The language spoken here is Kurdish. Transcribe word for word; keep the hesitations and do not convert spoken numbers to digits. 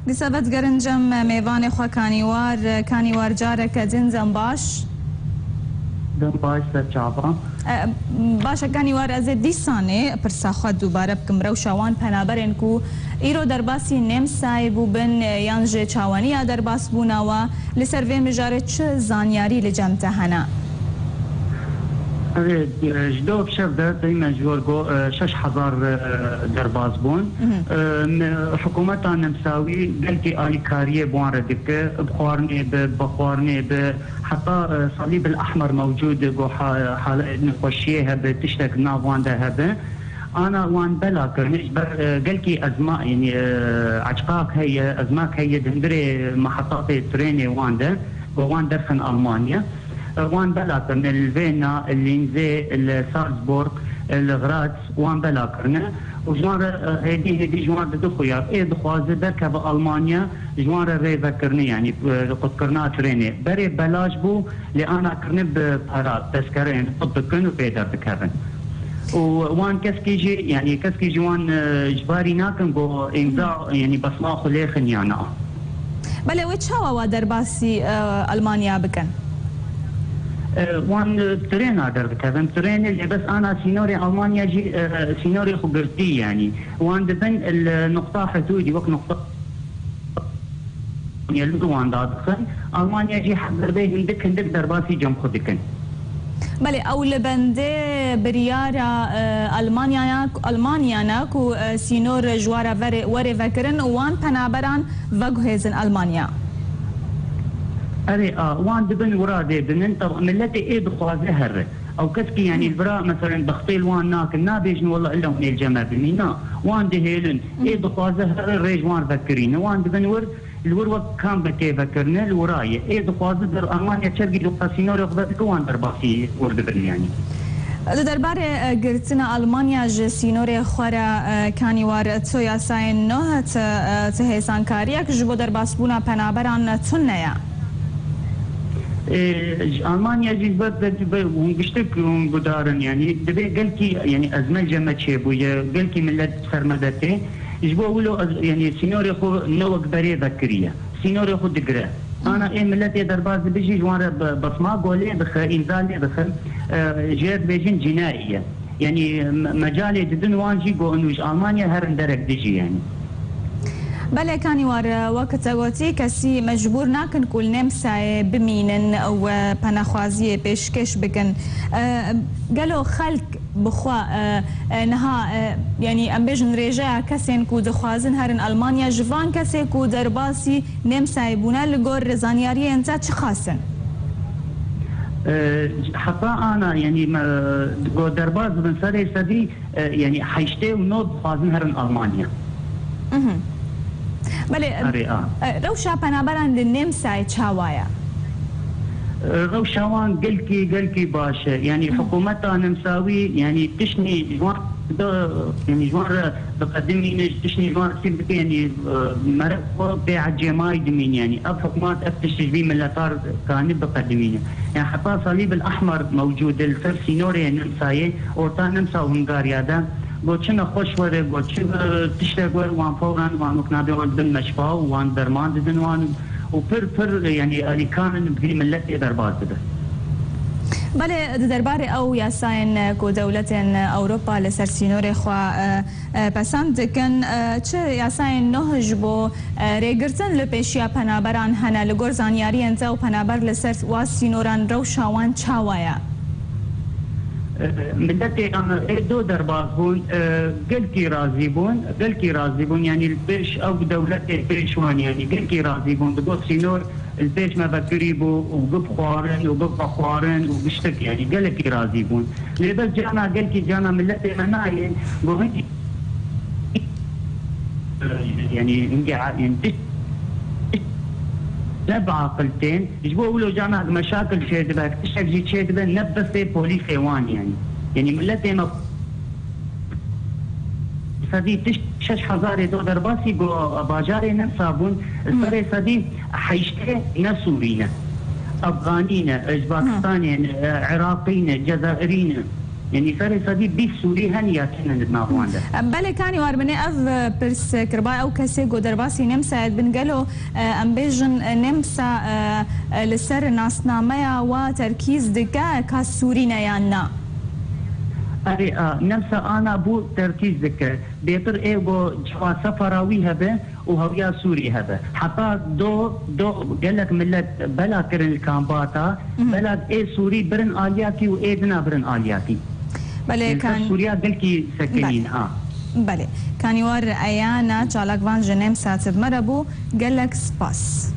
Dîsa vedigerin cem mêvanê xwe Kanîwar. Kanîwar, careke din dem baş. Dem baş, ser çava. E, baş e Kanîwar, ez ê dîsanê pirsa xwe dubare bikim. Rewşa wan penaberên ku îro derbasî Nemsayê bûbin, e, yan jî çawaniya derbasbûna we, li ser vê mijarê çi zanyarî li cem te hene? Evet, e, ji do şev de deyme ji wir got, e, şeş hezar, e, derbas bûn. Mhm. E, me, hikûmeta Nemsawî gelkî alîkariyê bi wan re dike, bi xwarinê bi, bi xwarinê bi, heta, e, salîb el ehmer mewcûd, got ha-, hale nexweşiyê hebe, tiştek nav wan de hebe. Ana wan bela kirine, ji ber, e, gelkî ezma, yanî, e, eçqak heye, ezmak heye di hundirê mehetatê trênê wan de, ku wan derxin Almanya. E, wan bela kirine, li Vêna, li Lînzê, li Salzburg, li Graz, wan bela kirine. Û ji wan re, e, hêdî hêdî ji wan re didixuya, ê dixwaze derkeve Almanya, ji wan re rê vekirine, yanî, e, qutkirina trênê. Berê belaş bû, lê ana kirine bi para, tezkere, yanî qut dikin û pê derdikevin. Û wan keskî jî, yanî keskî ji wan, e, ji barî nakin ku îmza, yanî basma xwe lêxin ya na. Belê, wê çawa wa derbasî, e, Almanya bikin? E, wan, e, trêna derdikevin, trênê lê bes ana sînorê Almanya jî, e, sînorê xwe girtî, yanî wan dibin li nuqta hidûdî, wek nuqta Almanya li wan dadixin, Almanya jî hezir bê hindik hindik derbasî cem xwe dikin. Belê, ew li bendê biryara, e, Almanyaya, Almanyana ku, e, sînor ji wara verê, werê vekirin û wan penaberan veguhêzin Almanya. Erê, a, wan dibin wira dê binin, tabi miletê ê dixwaze here. Ew keskî, yanî, li vira, meselen, bextê li wan nakin, nabêjin, wela illa hûn ê li cem me bimîna. Wan dihêlin, ê dixwaze here rê ji wan vekirîne. Wan dibin wir, li wir wek kambekê vekirine, li wira ye. Ê dixwaze der Almanya çergî li xwe sînorê xwe vedike, wan derbasî wir dibin, yanî. Di derbarê, e, girtina Almanya ji sînorê xwe re, e, Kanîwar, tu yasayên nû, tu, e, tu hêsankariyek ji bo derbasbûna penaberan tune ye? E, ji Almanya jî ber, ber, ber, hûn giştik hûn gudarin, yanî divê gelkî, yanî ezmel cem me çêbûye, gelkî millet ser me de tê. Ji bo wilo ez, yanî sînorê xwe ne wek berê vekiriye. Sînorê xwe digire. Ana ê miletê derbas dibe jî ji wan re be-, basma golê dixe, îmza lê dixe. E, jê dibêjin cînayî ye. Yanî me-, mecalê didin wan jî got, û ji Almanya herin derek dijî, yanî. Belê Kanîwar, wek te gotî, kesî mecbûr nakin ku li Nemsayê bimînin û, e, penexwaziyê pêşkêş bikin. E, gelo xelk bi xwe, e, e, niha, e, yanî em bêjin rêjeya kesên ku dixwazin herin Almanya, ji van kesê ku derbasî Nemsayê bûne, li gor zanyariyên te çi xasin? E, heta ana, yanî me, go derbas dibin serê sedî, e, yanî heştê û nod dixwazin herin Almanya. Mhm. Belê, e, Erê, a. e, rewşa penaberan li Nemsayê çawa ye? E, rewşa wan gelkî, gelkî baş e. Yanî hikûmeta Nemsawî, yanî tiştî ji wan da, yanî ji wan re diqedimîne, tiştî ji wan re kêm dike, yanî, e, merek xwe bê ecêmayî dimîne, yanî ev hikûmet, ev tiştî ji vî mileta re kanî biqedimîne. Yanî heta salîb el ehmer mewcûd e li ser sînorê Nemsayê, orta Nemsa û Hungarya de, got çi nexweş were, got çi, e, tiştek were, wan fewran, wan wek nabê wan dibin meşfa û wan derman didin wan û pir, pir, e, yanî alîkar in, vî milletê derbas dibe. Belê, di derbarê ew yasayên, e, ku dewletên Ewropa li ser sînorê xwe, e, e, pesend dikin, e, çi yasayên nû ji bo, e, rêgirtin li pêşiya penaberan hene? Li gor zanyariyên te û penaber li ser wa sînoran rewşa wan çawa ye? E, miletê, e, ê do derbas bûn, e, gelkî razî bûn, gelkî razî bûn, yanî li pêş ew dewletê pêş wan, yanî gelkî razî bûn, digot sînor li pêş me vekirî bû û bib xwarin û bib vexwarin û giştik, yanî gelekî razî bûn. Lê bes cana gelkî cana miletê me nayê, got hingî, yanî hingî a-, yanî tişt ne bi aqil tên. Ji bo wilo cana meşakil çêdibe, tiştek jî çêdibe, ne bi destê polîsê wan, yanî. Yanî miletê me sedî tişt şeş hezarê do derbasî go bajarê Nemsa bûn, serê sedî heştê ne Sûrî ne. Efganî ne, ji Pakistanê ne, Iraqî ne, Cezayirî ne. Yanî serê sedî bîst Sûrî hene ya têne di nav wan de. Belê, Kanî War, min ê ev pirs kiriba, ew kesê ku derbasî Nemsayê dibin, gelo, e, em bêjin, e, Nemsa, e, e, li ser nasnameya wa terkîz dike, ka Sûrî ne yan na? Erê, a, Nemsa ana bû terkîz dike. Bêtir ê ku cewa sefara wî hebe û hewiya Sûrî hebe. Heta do, do gelek millet bela kirin li kambata, Mhm. bela ê Sûrî birin aliyakî û ê dina birin aliyakî. Belê, Li ser kan- Sûriya gelkî sekinîn, Belê. ha. Belê. Kanî War, eyana çalakvan ji Nemsa tib me re bû. Gelek spas.